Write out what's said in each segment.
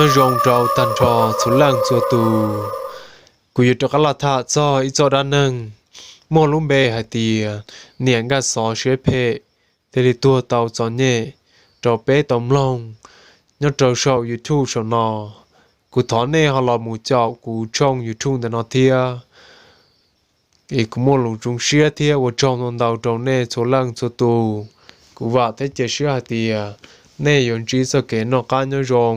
Nyob zoo rau tag nrho txhua leej txhua tus, kuv yuav rov qab los tham txog ib txoj dab neeg muaj lub npe hais tias niam Nkaj Xov siab phem thiaj li tuag tau txom nyem rau peb tau mloog nyob rau saum YouTube saum no. Kuv thov nej ho los mus caum kuv tshooj YouTube ntawm no thiab. Es kuv muaj lus zoo siab thiab ua tsaug ntau ntau rau nej txhua leej txhua tus. Kuv vam thiab cia siab hais tias nej yuav ntsib txoj kev noj qab nyob zoo.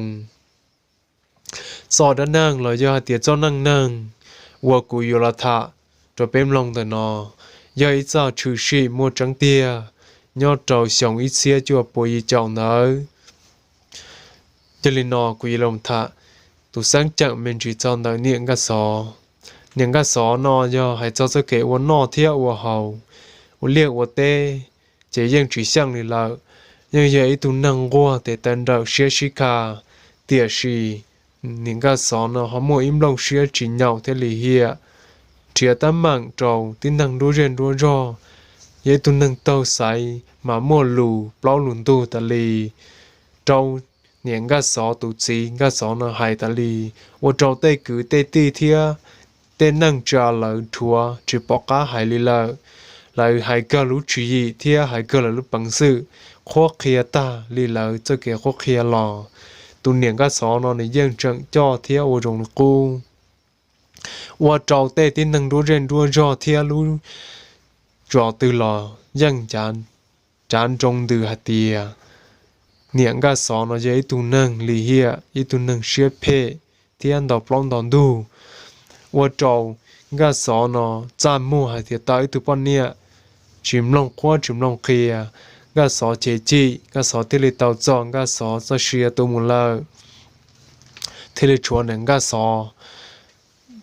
Txoj dab neeg los yog hais tias txoj neej neeg uas kuv yuav los tham rau peb mloog ntawm no yog ib txoj tshwm sim muaj tseeb tiag nyob rau xyoo ib txhiab cuaj puas yim caum ntawd. Yog li no kuv yuav los tham tus xeeb ceem me ntsis txog ntawm niam Nkaj Xov. Niam Nkaj Xov no yog hais txog txoj kev ua noj thiab ua haus, ua liaj ua teb, ces yeej tsis xyeej li lawm. Yeej yog ib tug neeg nquag tes taw nrawm siab sib kha, tiam sis niam Nkaj Xov no ho muaj ib nplooj siab tsis nyaum thiaj li hiam, nrhiav teeb meem rau tib neeg nruab zej nruab zog. Yog ib tug neeg taug xaiv mas muaj lus plaub lus ntug tas li rau niam Nkaj Xov tus txiv Nkaj Xov no hais tas li, ua rau tej kwv tej tij thiab tej neej tsa lawv dhuav tsis pom qab hais li lawm. Lawv hais kawg lub tswv yim thiab hais kawg lawv lub peev xwm qhuab qhia tag li lawv txoj kev qhuab qhia los. Tus niam Nkaj Xov no nws yeej tseem coj thiab ua zoo li qub, ua rau tej tib neeg nruab zej nruab zog thiab lub zos twg los yeej cav nroo ntws hais tias niam Nkaj Xov no yog ib tug neeg lim hiam, ib tug neeg siab phem thiab nto plaub nto ntug, ua rau Nkaj Xov no txaj muag hais tias tau ib tug poj niam tsis mloog qhuab tsis mloog qhia. Nkaj Xov chim chim, Nkaj Xov thiaj li tau txo Nkaj Xov txoj sia tu mus lawm, thiaj li tshuav niam Nkaj Xov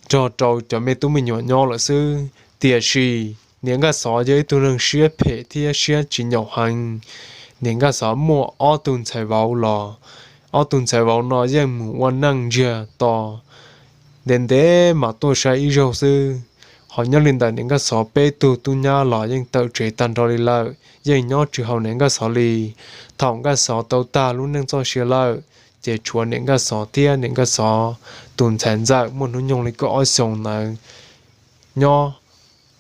nrog rau cov me tub me nyuam nyob lawm xwb. Tiam sis niam Nkaj Xov yog ib tug neeg siab phem thiab siab tsis nyaum heev. Niam Nkaj Xov muaj ob tug ntxhais vauv los, ob tug ntxhais vauv no yeej mus ua neej ntsiag to, ntev ntev mam tuaj saib ib zaug xwb. Ho nyob li ntawm niam Nkaj Xov peb tug tub nyab los yeej tawm tsev tag nrho li lawm, yeej nyob tsis haum niam Nkaj Xov li. Thaum Nkaj Xov tau tag lub neej txoj sia lawm, ces tshuav niam Nkaj Xov thiab niam Nkaj Xov tus ntxhais ntxawm muaj hnub nyoog li kaum ob xyoos ntawd nyob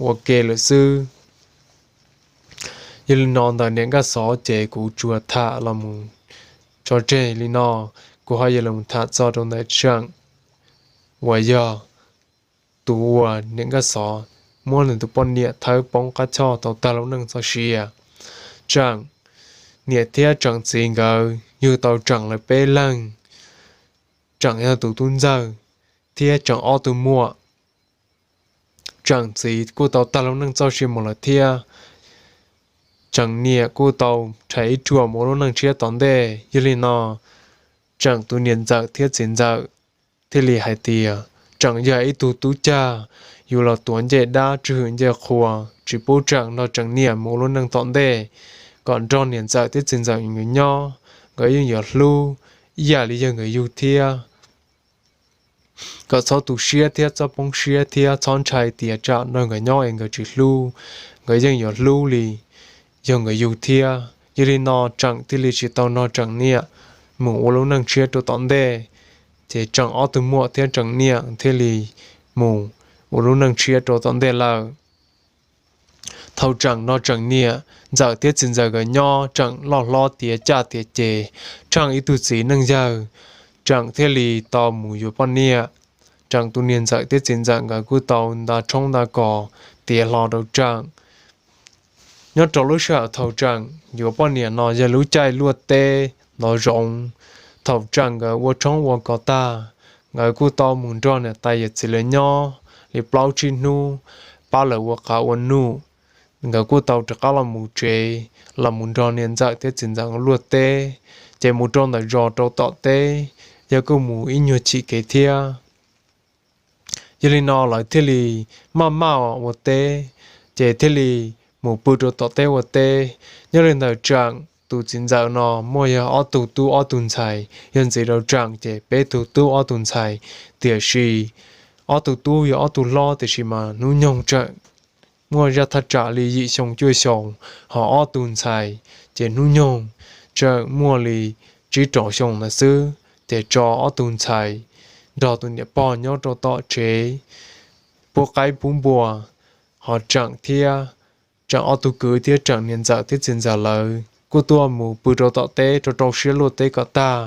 ua ke lawm xwb. Yog li no ntawm niam Nkaj Xov ces kuv tsuas tham los mus tso tseg li no. Kuv ho yuav los tham txog rau ntawm Tseem, uas yog tus uas niam Nkaj Xov muab nws tus poj niam thawb poob qab choj tau tag lub neej txoj sia. Tseem niam thiab Tseem txiv nkawd yug tau Tseem lawv peb leeg. Tseem yog tus tub ntxawg thiab Tseem ob tug muam. Tseem txiv kuj tau tag lub neej txoj sia mus lawm thiab. Tseem niam kuj tau rhais ib ruam mus ua lub neej tshiab tom ntej. Yog li no, Tseem tus niam ntxawm thiab txiv ntxawm thiaj li hais tias Tseem yog ib tug tub cag, yuav los tuav ncej dab tswj hwm ncej qhua, tsis pub Tseem nrog Tseem niam mus ua lub neej tom ntej, kom nrog niam ntxawm thiab txiv ntxawm nkawd nyob, nkawd yeej yuav hlub ib yam li yawg nkawd yug thiab. Kom txhob tu siab thiab txhob poob siab thiab txhob ntshai tias tsam nrog nkawd nyob es nkawd tsis hlub, nkawd yeej yuav hlub li yog nkawd yug thiab. Yog li no Tseem thiaj li tsis tau nrog Tseem niam mus ua lub neej tshiab rau tom ntej, ces Tseem ob tug muam thiab Tseem niam thiaj li mus ua lub neej tshiab rau tom ntej lawm. Thaum Tseem nrog Tseem niam ntxawm thiab txiv ntxawm nkawd nyob, Tseem loj hlob tiav caj tiav ces tsheej ib tug txiv neej yawg, Tseem thiaj li tau mus yuav poj niam. Tseem tus niam ntxawm thiab txiv ntxawm nkawd kuj tau nta tshoob nta kos tiav hlo rau Tseem. Nyob rau lub sij hawm thaum Tseem yuav poj niam no yog lub caij luaj teb ntov zoov. Thaum Tseem nkawd ua tshoob ua kos tag, nkawd kuj tau mus nrog niam tais yawm txiv lawv nyob li plaub tsib hnub, pab lawv ua qav ua num. Nkawd kuj tau rov qab los mus tsev, los mus nrog niam ntxawm thiab txiv ntxawm luaj teb, ces mus rau ntawm zos rau tom teb, yog kuj mus ib nyuag chim kev thiab. Yog li no lawv thiaj li maj maj ua teb, ces thiaj li mus pw rau tom teb ua teb. Nyob li ntawm Tseem tus txiv ntxawm no muaj yog ob tug tub ob tug ntxhais, yog ntxiv rau Tseem ces peb tug tub ob tug ntxhais. Tiam sis ob tug tub yog ob tug hlob, tiam sis mas hnub nyoog Tseem muaj zaj thaj tsam li yim xyoo cuaj xyoos, ho ob tug ntxhais ces hnub nyoog Tseem muaj li tsib rau xyoo ntawd xwb. ces tso ob tug ntxhais nrog tus niam pog nyob rau tom tsev pub qaib pub npua, ho Tseem thiab Tseem ob tug kwv thiab Tseem niam ntxawm thiab txiv ntxawm lawv kuj tuaj mus pw rau tom teb rau rau siab luaj teb kom tag.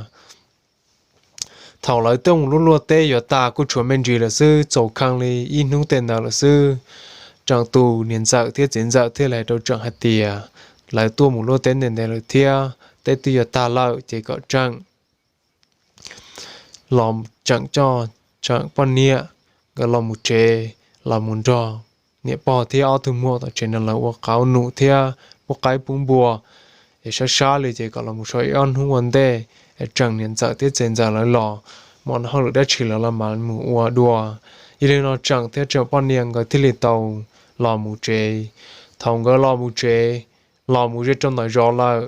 Thaum lawv tuaj mus luaj luaj teb yuav tag kuj tshuav me ntsis lawm xwb, txaus kheev li ib hnub tej ntawd lawm xwb. Tseem tus niam ntxawm thiab txiv ntxawm thiaj li hais rau Tseem hais tias lawv tuaj mus luaj teb ntev ntev lawm thiab teb twb yuav tag lawm ces kom Tseem los, Tseem coj Tseem poj niam nkawd los mus tsev, los mus nrog niam pog thiab ob tug muam tom tsev no lawv ua qauv num thiab pub qaib pub npua. Es sab sab li ces kom los mus so ib ob hnub ua ntej, Tseem niam ntxawm thiab txiv ntxawm lawv los, muaj hauj lwm dab tsi lawv los mam mus ua dua. Yog li no Tseem thiab Tseem poj niam nkawd thiaj li tau los mus tsev. Thaum nkawd los mus tsev, los mus ze rau ntawm zos lawm,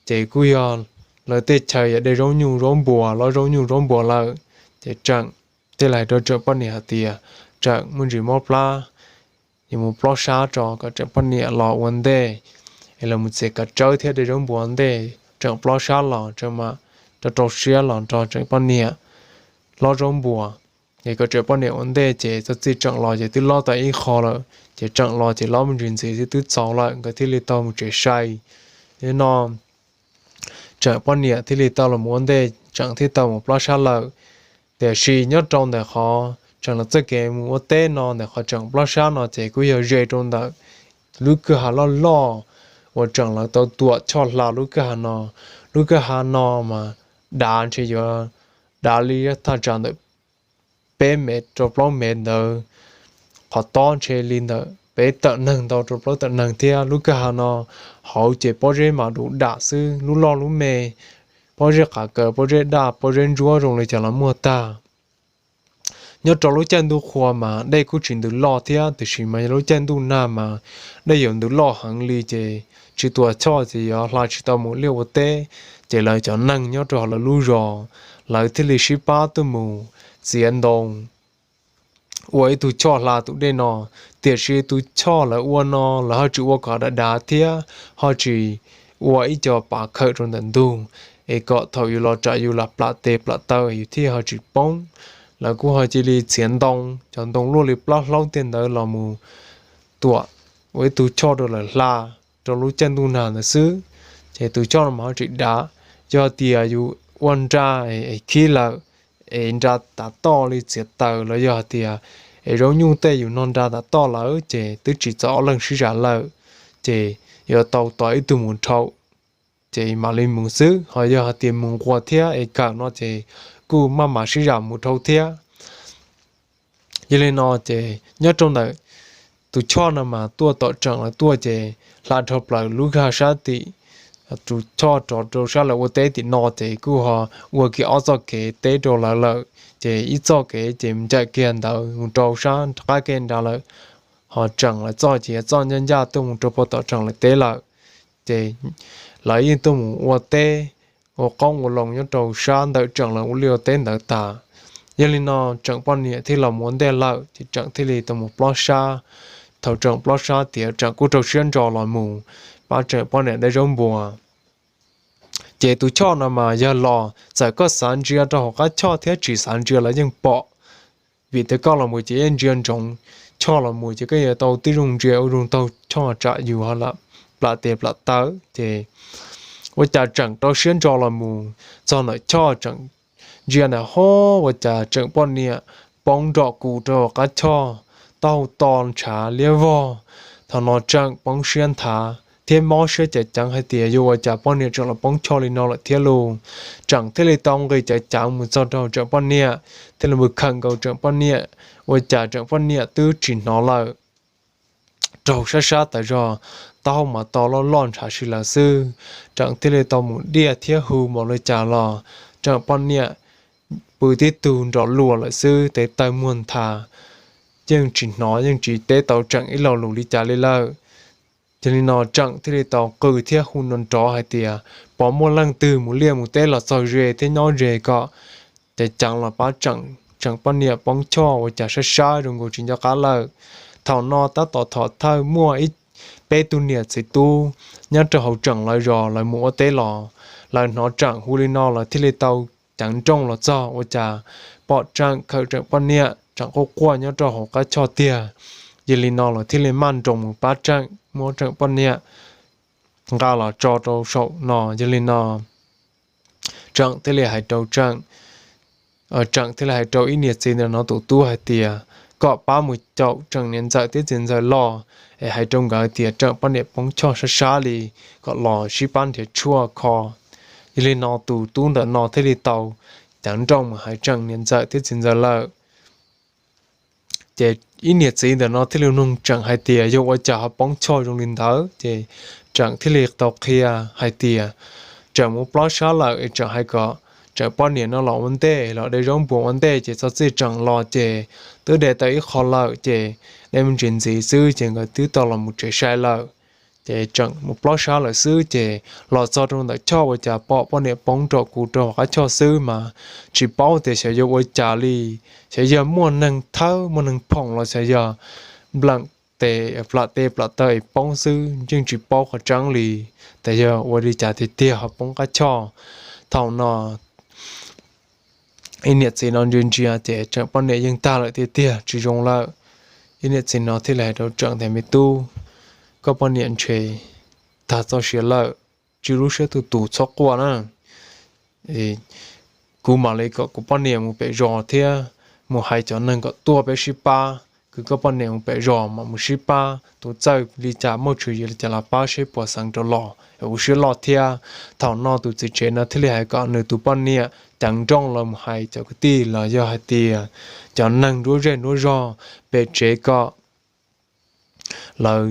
ces kuj yog lawv tej chaw yog de zaub nyuj zaub npua, lov zaub nyuj zaub npua lawm, ces Tseem thiaj li hais rau Tseem poj niam hais tias Tseem muaj ntsis mob plab, yuav mus plob sab tso kom Tseem poj niam los ua ntej, es lawv mus txiav kav tsawb thiab de zaub npua ntej, Tseem plob sab los Tseem mam rau rau siab los nrog Tseem poj niam lov zaub npua. Es kom Tseem poj niam ua ntej ces txog txij Tseem los ces twb lov tau ib qho lawm, ces Tseem los ces lov me ntsis ntxiv xwb twb txaus lawm, nkawd thiaj li tau mus tsev sai. Li no Tseem poj niam thiaj li tau los ua ntej, Tseem thiaj tau mus plob sab lawm. Tiam sis nyob rau ntawm qhov Tseem lawv txoj kev mus ua teb no ntawm qhov Tseem plob sab no ces kuj yog ze rau ntawm lub kwj ha loj loj uas Tseem lawv tau tuam choj hla lub kwj ha no. Lub kwj ha no mas dav ntshe yuav dav li thaj tsam ntawm peb mev rau plaub mev ntawd, qhov tob ntshe li ntawm peb tawm neeg ntau rau plaub tawm neeg thiab. Lub kwj ha no hauv ces pob zeb mas du dam xwb, lub loj lub me, pob zeb qav kaws, pob zeb daj, pob zeb ntsuab zoo li cas los muaj tag. Nyob rau lub caij ntuj qhua mas dej kuj tsis ntws loj thiab, tiam sis mas yog lub caij ntuj nag mas dej yuav ntws loj heev li ces tsis tuam choj ces yuav hla tsis tau mus liaj ua teb. Ces lawv cov neeg nyob rau hauv lawv lub zos, lawv thiaj li sib pab tuaj mus txiav ntoo ua ib tug choj hla tus dej no. Tiam sis tus choj lawv ua no lawv ho tsis ua kom dav dav thiab, ho tsis ua ib co pas khawm rau ntawm ntug, es kom thaum yus los tsam yus lam plam tes plam taw yus thiaj ho tsis poob. Lawv kuj ho cia li txiav ntoo, cov ntoo luaj li plab hlaub tej ntawd los mus tuam ua ib tug choj rau lawv hla rau lub caij ntuj nag ntawd xwb. Ces tus choj no mas ho tsis dav. Yog tias yus ua nra es khib lawm, es nra tav toj li txiav taws los yog hais tias es zaub nyuj tej yus noj nra tav toj lawm ces twb tsis txaus ob leeg sib zam lawm, ces yuav tau tos ib tug mus dhau, ces mam li mus xwb. Ho yog hais tias mus nquas thiab es kawm no ces kuj maj mam sib zam mus dhau thiab. Yog li no ces nyob rau ntawm tus choj no mas tuaj tom Tseem lawv tuaj ces hla dhau plaws lub kwj ha sab tim, tus choj rov rau sab lawv ua teb tim no ces kuj ho ua kiag ob txoj kev teb rau lawv lawm. Ces ib txoj kev ces ncaim kiag ntawd mus rau sab qab kev nrad lawm, ho Tseem lawv txoj ces yog txoj ncaj ncaj tuaj mus rau puag tom Tseem lawv teb lawm. Ces lawv yeej tuaj mus ua teb, ua qoob ua loo nyob rau sab ntawm Tseem lawv ua liaj ua teb ntawd tas. Yog li no Tseem poj niam thiaj los mus ua ntej lawm ces Tseem thiaj li tau mus plob sab. Thaum Tseem plob sab tiav Tseem kuj rau siab ntso los mus pab Tseem poj niam de zaub npua. Ces tus choj no mas yog los txawm koj xav ntsia rau hauv qab choj thiab tsis xav ntsia los yeej pom, vim tias koj los mus ces yeej ntsia ntsoov choj los mus ces koj yuav tau tib zoo ntsia ua zoo taug choj tsam yus ho lam plam tes plam taw. Ces ua cas Tseem rau siab ntso los mus txog ntawm choj Tseem ntsia ntawm ho ua cas Tseem poj niam poob nrom kuv rau hauv qab choj, taub hau to ntshav liab vog. Thaum no Tseem poob siab nthav thiab mob siab ceev ceev hais tias yuav ua cas poj niam tseem los poob choj li no lawm thiab lauj. Tseem thiaj li tau nqis ceev ceev mus txog rau Tseem poj niam, thiaj li mus khawm nkaus Tseem poj niam, ua cas Tseem poj niam twb tsis hnov lawm. Raug sab sab tas zog, taub hau mas to loj loj ntshav si lawm xwb. Tseem thiaj li tau mus diaj thiab hu npaum li cas los Tseem poj niam pw tib tug nrov luas lawm xwb, tes taw muag nthav, yeej tsis hnov yeej tsis teb tau Tseem ib lo lus li cas li lawm. Yog li no Tseem thiaj li tau qw thiab hu nrov nrov hais tias pom muaj leej twg mus liaj mus teb los txog ze thiab nyob ze kom ceev ceev los pab Tseem, Tseem poj niam poob choj ua cas sab sab zoo nkaus tsis nco qab lawm. Thaum no tab tom thov thawj muaj ib peb tug niam txiv tub nyob rau hauv Tseem lawv zos lawv mus ua teb los, lawv hnov Tseem hu li no lawv thiaj li tau ceev nrooj los txog ua cas pom Tseem khawm Tseem poj niam, Tseem quaj quaj nyob rau hauv qab choj tiag. Yog li no lawv thiaj li maj nroos mus pab Tseem muab Tseem poj niam nqa los tso rau saum no. Yog li no Tseem thiaj li hais rau Tseem, Tseem thiaj li hais rau ib niam txiv ntawm no tus tub hais tias, kom pab mus caum Tseem niam ntxawm thiab txiv ntxawm los, es hais rau nkawd tias Tseem poj niam poob choj sab sab li, kom los sib pab nrhiav tshuaj kho. Yog li no tus tub ntawm no thiaj li tau ceev nrooj mus hais Tseem niam ntxawm thiab txiv ntxawm lawm. Ces ib niam txiv ntawm no thiaj li nug Tseem hais tias yog ua cas ho poob choj zoo li ntawd. Ces Tseem thiaj li tau qhia hais tias Tseem mus plob sab lawm es Tseem hais kom Tseem poj niam no los ua ntej, los de zaub npua ua ntej, ces txog txij Tseem los ces twb de tau ib qho lawm, ces de me ntsis ntxiv xwb ces nkawd twb tau los mus tsev sai lawm. Ces Tseem mus plob sab lawm xwb, ces los txog rau ntawm choj ua cas pom poj niam poob rau kuv rau hauv qab choj xwb mas tsis paub tias xyov yog ua cas li, xyov yog muaj neeg thawb muaj neeg phoom los xyov yog nplam tes plam tes plam taw es poob xwb, yeej tsis paub qhov tseeb li, tias yog ua li cas tiag tiag ho poob qab choj. Thaum no ib niam txiv no ntsia ntsia ces Tseem poj niam yeej tag lawm tiag tiag tsis zoo lawm. Ib niam txiv no thiaj li hais rau Tseem tias me tub, koj poj niam ntshe tag txoj sia lawm, tswj lub siab tu tus txhob quaj na. Kuv mam li kom kuv poj niam mus pem zos thiab mus hais cov neeg kom tuaj peb sib pab, kwv koj poj niam mus pem zos mam mus sib pab, tus txawj li cas muaj tswv yim li cas los pab seb puas xeev rau los, ua siab loj thiab. Thaum no tus txiv tsev no thiaj li hais kom nws tus poj niam ceev nrooj los mus hais cov kwv tij los yog hais tias cov neeg nruab zej nruab zog pem tsev kom lawv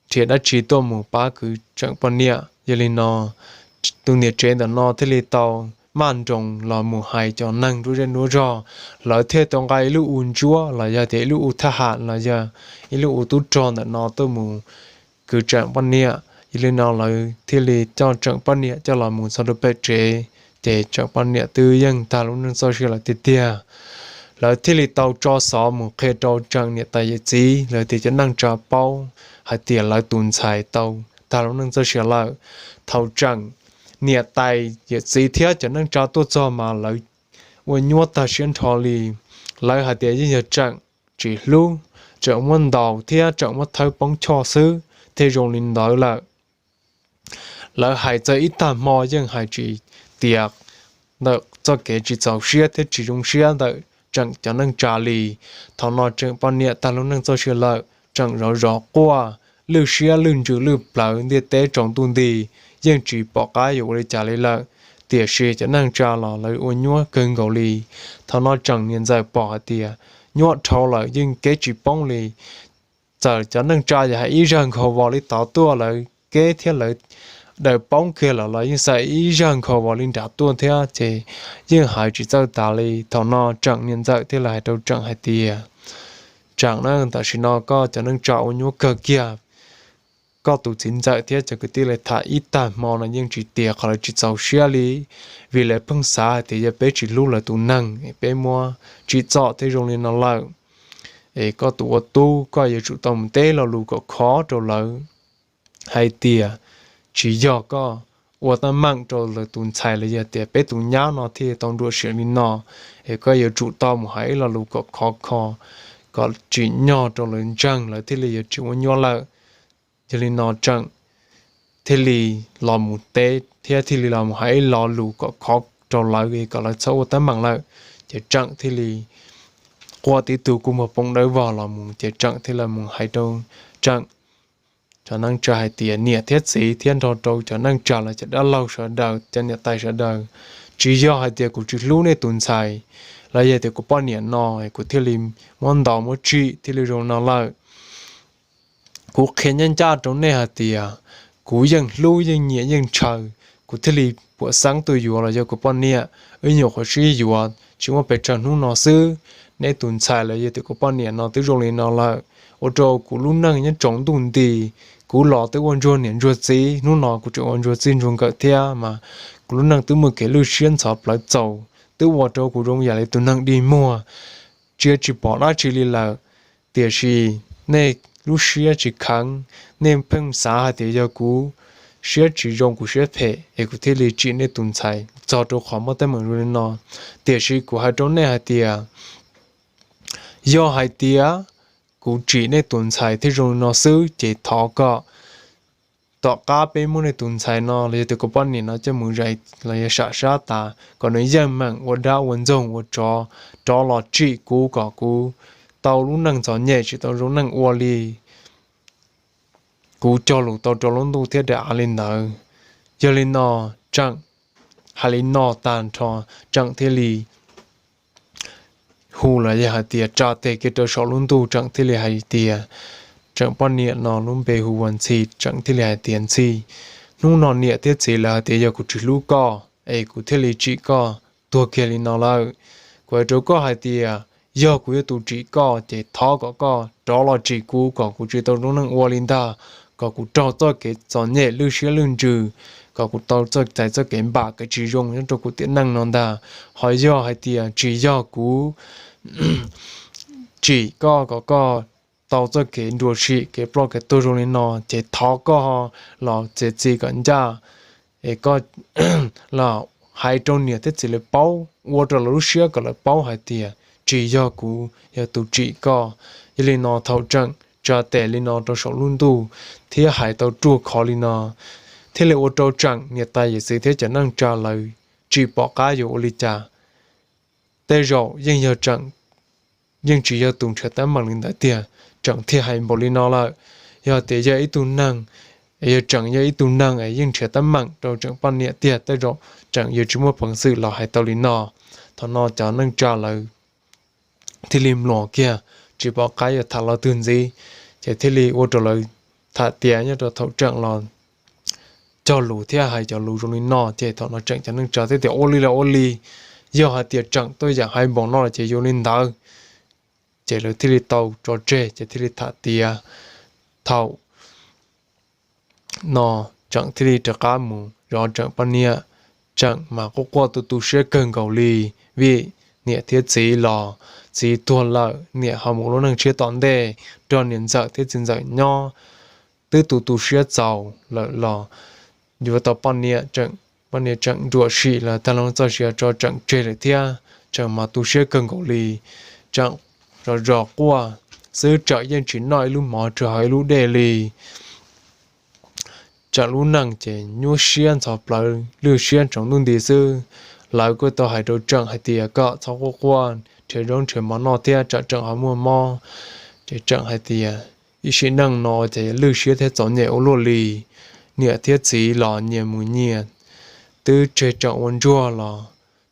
nrhiav dab tsi tuaj mus pab kwv Tseem poj niam. Yog li no tus niam tsev ntawm no thiaj li tau maj nroos los mus hais cov neeg nruab zej nruab zog, lawv thiaj tau nqa ib lub u ntsuab los yog tias ib lub u thab ham los yog ib lub u tub rog ntawm no tuaj mus kwv Tseem poj niam. Yog li no lawv thiaj li coj Tseem poj niam coj los mus txog rau pem tsev, ces Tseem poj niam twb yeej tag lub neej txoj sia lawm tiag tiag. Lawv thiaj li tau tso xov mus qhia rau Tseem niam tais yawm txiv, lawv tias cov neej tsa paub hais tias lawv tus ntxhais tau tag lub neej txoj sia lawm. Thaum Tseem niam tais yawm txiv thiab cov neej tsa tuaj txog mas lawv ua nyuaj tag siab nrho li. Lawv hais tias yeej yog Tseem tsis hlub, Tseem muab ntaus thiab Tseem muab thawb poob choj xwb thiaj zoo li ntawd lawm. Lawv hais txog ib tag hmo yeej hais tsis tias ntawm txoj kev tsis txaus siab thiab tsis zoo siab ntawm Tseem cov neej tsa li. Thaum no Tseem poj niam tag lub neej txoj sia lawm, Tseem zov zov quaj, lwj siab lwj ntsws lwj plawv ntiaj teb tsaus ntuj nti, yeej tsis pom qab yuav ua li cas li lawm. Tiam sis cov neej tsa los lawv ua nyuaj kawg nkaus li. Thaum no Tseem niam ntxawm pom hais tias nyuaj dhau lawm yeej keb tsis poob li. Txawm cov neej tsa yog hais ib zag nkhaus vos li tod tuaj lawv keb thiab lawv daws poob kiag los los yeej xa ib zag nkhaus vos li nrad tuaj thiab ces yeej hais tsis txawj tas li. Thaum no Tseem niam ntxawm thiaj li hais rau Tseem hais tias, Tseem na, tam sim no koj cov neej tsa ua nyuaj kawg kiag. Koj tus txiv ntxawm thiab cov kwv tij lawv tham ib tag hmo no yeej tsis tias qhov lawv tsis txaus siab li, vim lawv pheej xav hais tias yog peb tsis hlub lawv tus neeg es peb muab tsim txom thiab zoo li no lawm. Es koj tus ua tub koj yuav tsum tau mus teb lo lus kom khov rau lawv hais tias tsis yog koj ua teeb meem rau lawv tus ntxhais los yog tias peb tus nyab no thiaj tau nruam siam li no, es koj yuav tsum tau mus hais ib lo lus kom khov kho, kom tsim nyog rau lawv ntseeg lawv thiaj li yuav tsis ua nyuaj lawm. Yog li no Tseem thiaj li los mus teb thiab thiaj li los mus hais ib lo lus kom khov rau lawv kom lawv txhob ua teeb meem lawm. Ces Tseem thiaj li quaj tib tug kua muag poob dawb vog los mus ces Tseem thiaj li mus hais rau Tseem cov neej tsa hais tias niam thiab txiv thiab nrog rau cov neej tsa los cov dab laug sawv daws cov niam tais sawv daws, tsis yog hais tias kuv tsis hlub nej tus ntxhais los yog tias kuv poj niam no kuv thiaj li muab ntaus muab tsim thiaj li zoo no lawm. Kuv qhia ncaj ncaj rau nej hais tias kuv yeej hlub yeej nyiam yeej ntshaw, kuv thiaj li puam xeeb tuaj yuav los yog kuv poj niam, wb nyuam qhuav sib yuav tsis muaj pes tsawg hnub no xwb. Nej tus ntxhais los yog tias kuv poj niam no twb zoo li no lawm, ua rau kuv lub neej nyob tsaus ntuj nti. Kuv los twb ua ntsuag niam ntsuag txiv, hnub no kuv tseem ua ntsuag txij ntsuag nkawm thiab mas kuv lub neej twb muaj kev lwj siab ntxhov plawv txaus, twb ua rau kuv zoo yam li tus neeg dig muag, tsia tsis pom dab tsi li lawm. Tiam sis nej lub siab tsis kheev, nej pheej xav hais tias yog kuv siab tsis zoo, kuv siab phem es kuv thiaj li tsim nej tus ntxhais txog rau qhov muaj teeb meem zoo li no. Tiam sis kuv hais rau nej hais tias, yog hais tias kuv tsim nej tus ntxhais thiaj zoo li no xwb ces thov koj tom qab peb muab nej tus ntxhais no los yog tias koj poj niam no coj mus zais los yog sam sab tas kom nws yeej meem ua dab ua ntxoog ua tsov, rov los tsim kuv kom kuv tau lub neej txom nyem tsis tau zoo neej ua li kuv cog lus tau rau lub ntuj thiab daim av li ntawd. Yog li no, Tseem hais li no tag nrho, Tseem thiaj li hu los yog hais tias tsa tes kiag rau saum lub ntuj, Tseem thiaj li hais tias, Tseem poj niam no lub npe hu ua Ntxhi, Tseem thiaj li hais tias, Ntxhi, hnub no niam thiab txiv lawv hais tias yog kuv tsis hlub koj es kuv thiaj li tsim koj tuag kiag li no lawm. Kuv hais rau koj hais tias yog kuv yog tus tsim koj ces thov kom koj rov los tsim kuv kom kuv tsis tau zoo neej ua li ntag, kom kuv raug txoj kev txom nyem lwj siab lwj ntsws, kom kuv tau txoj txais txoj kev npam kev tsis zoo nyob rau kuv tiam neej no ntag. Ho yog hais tias tsis yog kuv tsim koj kom koj tau txoj kev nruam sim kev ploj kev tuag zoo li no ces thov koj los txiav txim kom ncaj es koj los hais rau niam thiab txiv lawv paub, ua rau lawv lub siab kom lawv paub hais tias tsis yog kuv yog tus tsim koj. Yog li no thaum Tseem tsa tes li no rau saum lub ntuj thiab hais tau ruaj khov li no, thiaj li ua rau Tseem niam tais yawm txwv thiab cov neej tsa lawv tsis pom qab yuav ua li cas. Tej zaum yeej yog Tseem yeej tsis yog tus nrhiav teeb meem li ntawd tiag, Tseem thiaj hais npaum li no lawm. Yog tias yog ib tug neeg, yog Tseem yog ib tug neeg es yeej nrhiav teeb meem rau Tseem poj niam tiag, tej zaum Tseem yuav tsis muaj peev xwm los hais tau li no. Thaum no cov neej tsa lawv thiaj li mluas kiag, tsis pom qab yuav tham los twg ntxiv, ces thiaj li ua rau lawv tham tias nyob rau thaum Tseem los cog lus thiab hais cov lus zoo li no ces thaum no Tseem cov neej tsa thiaj tias ua li los ua li, yog hais tias Tseem tuaj yam hais npaum no los ces yuav li ntawd. Ces lawv thiaj li tau tso tseg ces thiaj li tham tias thaum no Tseem thiaj li rov qab mus zov Tseem poj niam. Tseem mas quaj quaj tu tu siab kawg nkaus li, vim niam thiab txiv los txiv tuag lawm, niam ho mus lub neej tshiab tom ntej nrog niam ntxawm thiab txiv ntxawm nyob, twb tu tu siab txaus lawm los yuav tau poj niam, poj niam Tseem nruam sim lawm tag lub txoj sia tso Tseem tseg lawm thiab. Tseem mas tu siab kawg nkaus li, Tseem zov zov quaj xwb, Tseem yeej tsis noj ib lub mov tsuas haus ib lub dej li. Tseem lub neej ces nyuaj siab ntxhov plawv lwj siab ntsoov ntuj nti xwb. Lawv kuj tau hais rau Tseem hais tias kom txhob quaj quaj, nrhiav zaub nrhiav mov noj thiab tsam Tseem ho muaj mob. Ces Tseem hais tias ib sim neej no ces lwj siab thiab txom nyem ua luaj li, niam thiab txiv los nyias mus nyias, twb tseg Tseem ua ntsuag los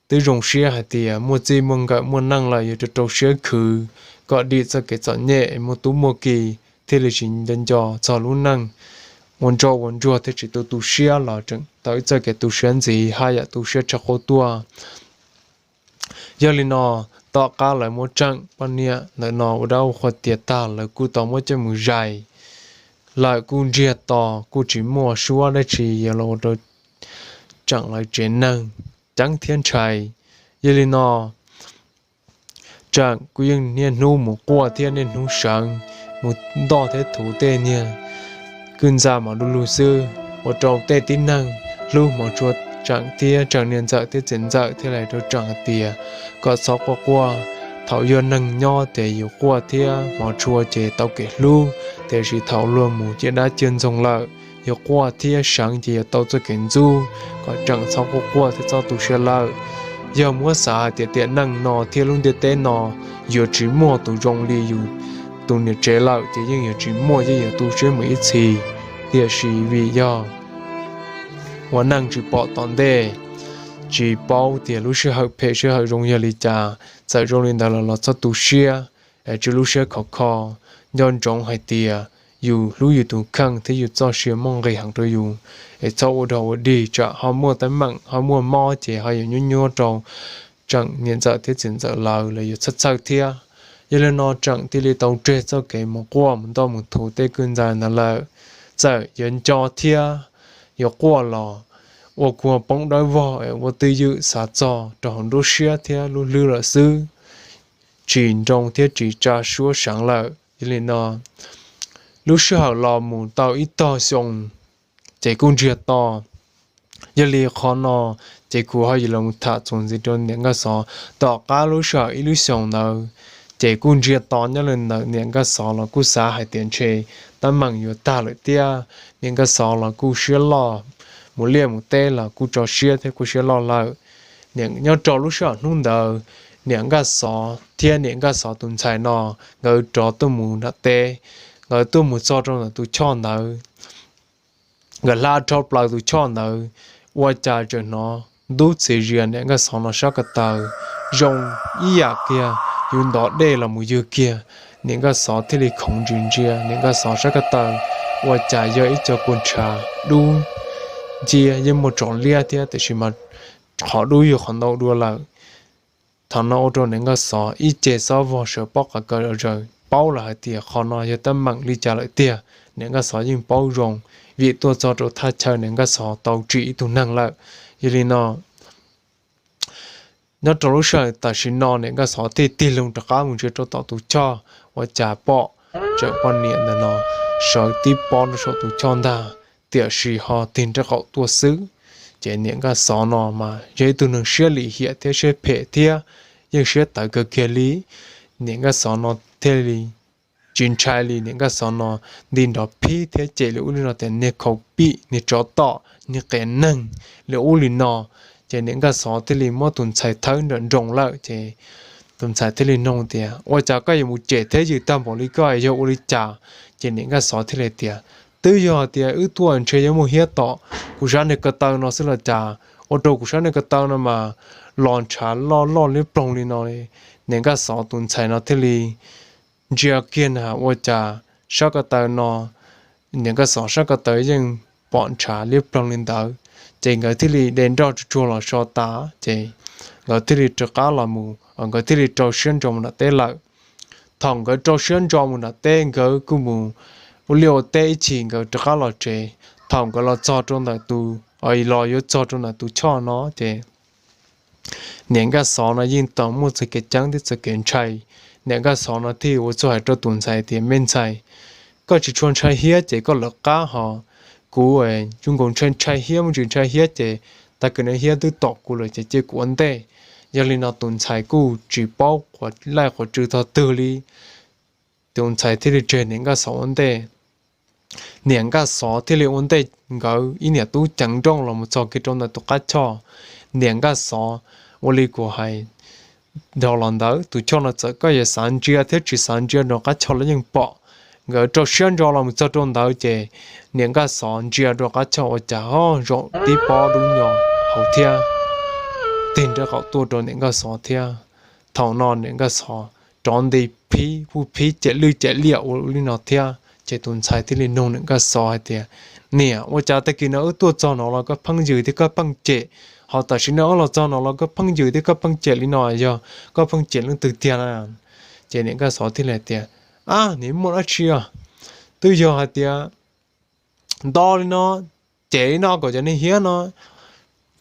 twb zoo siab hais tias muaj txij muaj nkawm muaj neej lawm yuav rau rau siab khwv kom dim txoj kev txom nyem es muaj tub muaj ki thiaj li tsis nco nco txog lub neej ua ntsoj ua ntsuag thiab tsis tu tu siab los tseem tau ib txoj kev tu siab ntxiv haj yam tu siab tshaj qub tuaj. Yog li no, tom qab lawv muab Tseem poj niam ntawm no ua dab ua qhua tiav tag lawv kuj tau muab coj mus zais. Lawv kuj ntsiag to, kuj tsis muaj suab dab tsi yuav los ua rau Tseem lawv tsev neeg ceeb thiab ntshai. Yog li no, Tseem kuj yeej niaj hnub mus quaj thiab niaj hnub seev, mus ntoj thiab thuv tej niag kwj ntxa mas du lug xwb, ua rau tej tib neeg hlub hmov tshua Tseem thiab Tseem niam ntxawm thiab txiv ntxawm thiaj li hais rau Tseem hais tias kom txhob quaj quaj. Thaum yog neeg nyob ces yus quaj thiab hmov tshua ces tau kev hlub, tiam sis thaum luag mus ciaj dab ciaj ntxoog lawm, yus quaj thiab seev ces yuav tau txoj kev ntxub. Kom Tseem txhob quaj quaj thiab txhob tu siab lawm. Yog muab xav hais tias tiam neej no thiab lub ntiaj teb no yuav tsis muaj tus zoo li yus tus niam tsev lawm ces yeej yuav tsis muaj, yeej yuav tu siab mus ib txhis. Tiam sis vim yog ua neej tsis pom tom ntej, tsis paub tias lub sij hawm phem sij hawm zoo yog li cas. Txawm zoo li ntawd los los txhob tu siab, es tswj lub siab khov kho, nco ntsoov hais tias yus hlub yus tus kheej thiab yus txoj sia muaj nqis heev rau yus. Es txhob ua dog ua dig tsam ho muaj teeb meem ho muaj mob ces ho yuav nyuaj nyuaj rau Tseem niam ntxawm thiab txiv ntxawm lawv, lawv yuav txhawj txhawj thiab. Yog li no Tseem thiaj li tau tseg txoj kev mus quaj mus ntoj mus thuv tej kwj ntxa ntawd lawm. Txawm yuav nco thiab yuav quaj los ua kua poob dawb vog es ua twj ywm xav txog rau hauv nruab siab thiab lub hlwb lawm xwb, tsis nroo thiab tsis tsa suab seev lawm. Yog li no, lub sij hawm los mus tau ib tog xyoo, ces kuj ntsiag to. Yog li qhov no ces kuv ho yuav los tham txuas ntxiv rau niam Nkaj Xov. Tom qab lub sij hawm ib lub xyoos ntawd, ces kuj ntsiag to nyob li ntawd, niam Nkaj Xov los kuj xav hais tias ntshe teeb meem yuav tag lawm thiab. Niam Nkaj Xov los kuj siab loj, mus liaj mus teb los kuj tso siab thiab kuj siab loj lawm. Nyob rau lub sij hawm hnub ntawd, niam Nkaj Xov thiab niam Nkaj Xov tus ntxhais no nkawd rov tuaj mus nram teb, nkawd tuaj mus txog rau ntawm tus choj ntawd. Nkawd hla rho plaws tus choj ntawd, ua cas tseem hnov ntub txias zias niam Nkaj Xov no sab ko taw zoo ib yam kiag yus ntov dej los mus ywg kiag. Niam Nkaj Xov thiaj li khoov ntsis ntsia niam Nkaj Xov sab ko taw, ua cas yog ib co kua ntshav dub nciab, yeej muaj tsom liab thiab tiam sis mas qhov dub yog qhov ntau dua lawm. Thaum no ua rau niam Nkaj Xov ib ce xob vog sawv pob qa kaw zom zaws, paub lawm hais tias qhov no yog teeb meem li cas lawm tiag. Niam Nkaj Xov yeej paub zoo, vim tuaj txog rau thaj chaw niam Nkaj Xov tau tsim ib tug neeg lawm. Yog li no, nyob rau lub sij hawm tam sim no niam Nkaj Xov thiaj tig loo rov qab mus ntsia rau tom tus choj, ua cas pom tseem poj niam ntawm no sawv tib pob rau saum tus choj ntag, tiam sis ho tig nraub qaum tuaj xwb. Ces niam Nkaj Xov no mas yog ib tug neeg siab lim hiam thiab siab phem thiab yeej siab tawv kawg kiag li. Niam Nkaj Xov no thiaj li tsis ntshai li, niam Nkaj Xov no nti nrov phib thiab cem li ub li no tias niag khaus pim, niag tsov tom, niag qias neeg li ub li no. Ces niam Nkaj Xov thiaj li muab tus ntxhais thawb nram nroos lawm ces tus ntxhais thiaj li nug tias, ua cas koj yuav mus cem thiab yws tag npaum li koj yog ua li cas? Ces niam Nkaj Xov thiaj li tias, twb yog hais tias wb tuaj ntshe yuav muaj hiab tom kuv sab niag ko taw no xwb los cas, ua rau kuv sab niag ko taw no mas los ntshav loj loj liab ploog li no li. Niam Nkaj Xov tus ntxhais no thiaj li ntsia kiag na ua cas sab ko taw no, niam Nkaj Xov sab ko taw yeej pom ntshav liab ploog li ntawd. Ces nkawd thiaj li de nroj tsuag tsuag los so tas ces nkawd thiaj li rov qab los mus, nkawd thiaj li rau siab ntso mus nram teb lawm. Thaum nkawd rau siab ntso mus nram teb nkawd kuj mus ua liaj ua teb ib chim nkawd rov qab los tsev. Thaum nkawd los txog rau ntawm tus, los yuav txog rau ntawm tus choj no ces niam Nkaj Xov no yeej tau muaj txoj kev ceeb thiab txoj kev ntshai. Niam Nkaj Xov no thiaj ua txuj hais rau tus ntxhais tias, me ntxhais, koj tsis tshua ntshai hiab ces koj lawv qab hos. Kuv zoo nkaus ntshai ntshai hiab, muaj ntsis ntshai hiab ces tag kis no hiab twb tom kuv lawm ces cia kuv ua ntej. Yog li no tus ntxhais kuj tsis paub quav laij quav tsw tog twg li, tus ntxhais thiaj li tseg niam Nkaj Xov ua ntej. Niam Nkaj Xov thiaj li ua ntej nkawd ib niam tub ceev nrooj los mus txog kiag rau ntawm tus qab choj. Niam Nkaj Xov ua li kuv hais dhau los ntawd, tus choj no txawm koj yuav xav ntsia thiab tsis xav ntsia rau qab choj los yeej pom. Nkawd rau siab ntso los mus txog rau ntawd ces niam Nkaj Xov ntsia rau qab choj ua cas ho zaum tib pob dub nyo hauv thiab tig nraub qaum tuaj rau niam Nkaj Xov thiab. Thaum no niam Nkaj Xov rov nti phib, puj phib cem lwj cem liam ua li no thiab. Ces tus ntxhais thiaj li nug niam Nkaj Xov hais tias, niam, ua cas tag kis no wb tuaj txog no los koj pheej yws thiab koj pheej cem, ho tam sim no wb los txog no los koj pheej yws thiab koj pheej cem li no, yog koj pheej cem leej twg tiag na? Ces niam Nkaj Xov thiaj li hais tias, ab, nim muaj dab tsi os, twb yog hais tias nto li no, cem li no kom cov niag hiab no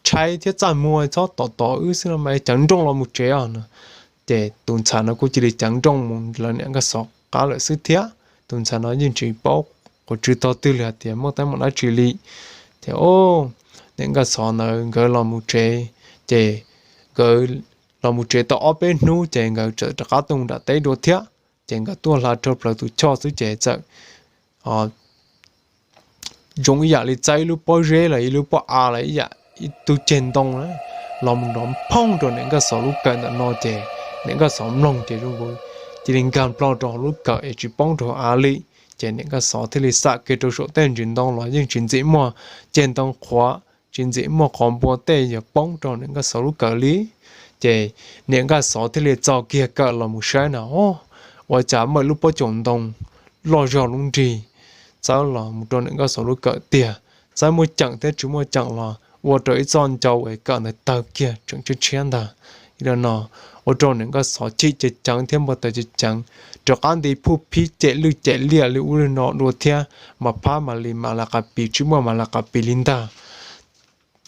ntshai thiab txaj muag, txhob tom tom wb xwb no mas ceev nrooj los mus tsev os no. Ces tus ntxhais no kuj cia li ceev nrooj mus lawv niam Nkaj Xov qab lawm xwb thiab. Tus ntxhais no yeej tsis paub quav tsw tog twg li hais tias muaj teeb meem dab tsi li. Ces niam Nkaj Xov ntawd nkawd los mus tsev, ces nkawd los mus tsev tau ob peb hnub ces nkawd txawm rov qab tuaj nram teb dua thiab. Ces nkawd tuaj hla rau plaws tus choj xwb ces txawm zoo ib yam li txawb ib lub pob zeb los ib lub pob av los ib yam ib tug ceg ntoo los mus nrov phooj rau niam Nkaj Xov lub kawm ntawm no ces niam Nkaj Xov mloog ces zoo nkaus cia li nkag nplo rau hauv lub kawm es tsis poob rau hauv av li. Ces niam Nkaj Xov thiaj li xam kiag rau saum tej ntsis ntoo los yeej tsis ntxim muaj ceg ntoo qhuav, tsis ntxim muaj qhov npua tej yuav poob rau niam Nkaj Xov lub kawm li. Ces niam Nkaj Xov thiaj li txo kiag kawm los mus saib na, o, ua cas muaj ib lub pob coom ntoo loj zog lub nrig txawb los mus rau niam Nkaj Xov lub kawm tiag. Txawb muaj ceem thiab tsis muaj ceem los ua rau ib txoj ncau es kawm ntawd tawg kiag tseem tshiab tshiab ntag. Yog li no ua rau niam Nkaj Xov chim cev ceev thiab npau taws cev ceev, rov qab nti phuj phib cem lwj cem liam li ub li no dua thiab, mas phab mas li mas la qas pis tsis muaj mas la qas pis li ntag.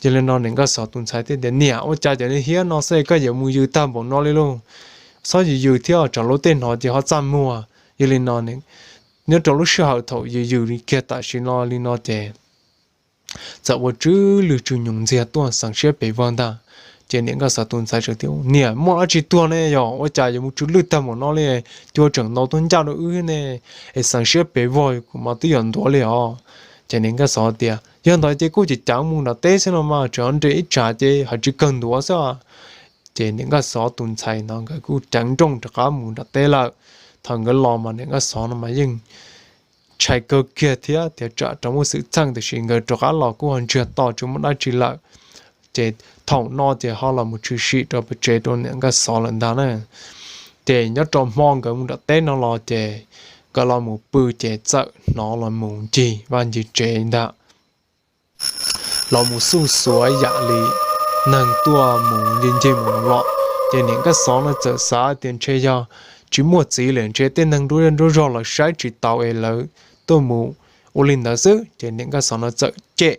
Yog li no niam Nkaj Xov tus ntxhais thiaj tias, niam, ua cas cov niag hiab no xwb koj yuav mus yws tag npaum no li lauj? Txhob yws yws thiab, tsam luag tej hnov ces ho txaj muag. Yog li no nyob rau lub sij hawm thaum yws yws kiag tam sim no li no ces txawm ua tsw lwj tsw nyoos ntxiag tuaj xeev siab pes vog ntag. Ces niam nkaj xov tus ntxhais tias, Niam, muaj dab tsi tuag ne? Yog ua cas yuav mus tsw lwj tag mus no li? Cua tseem ntau tuaj ncaj rau wb ne, es xeev siab pes vog kuv mas twb yuav ntuav li os. Ces niam nkaj xov tias, Yog ntawd ces kuj cim cav mus nram teb xwb no mas, tseem nres ib tsam ces haj tsis kawg ntuav xwb. Ces niam nkaj xov tus ntxhais no nkawd kuj ceev nrooj rov qab mus nram teb lawm. Thaum nkawd los mas niam nkaj xov no mas yeej ntshai kawg kiag thiab tias tsam rov muaj xwm txheej, tiam sis nkawd rov qab los kuj ho ntsiag to tsis muaj dab tsi lawm. Ces thaum no ces ho los mus tshwm sim rau pem tsev rau niam nkaj xov lawm ntag na. Ces nyob rau hmo nkawd mus nram teb no los ces nkawd los mus pw ces txawm hnov los mus ncig vaj ncig tsev ntag, los mus xuj xuav yam li neeg tuaj mus ncig ncig mus los. Ces niam nkaj xov no txawm xav tias ntshe yog tsis muaj txiv lawm, ntshe tej neeg nruab zej nruab zog los saib tsis taus es lawv tuaj mus ua li ntawd xwb. Ces niam nkaj xov no txawm cem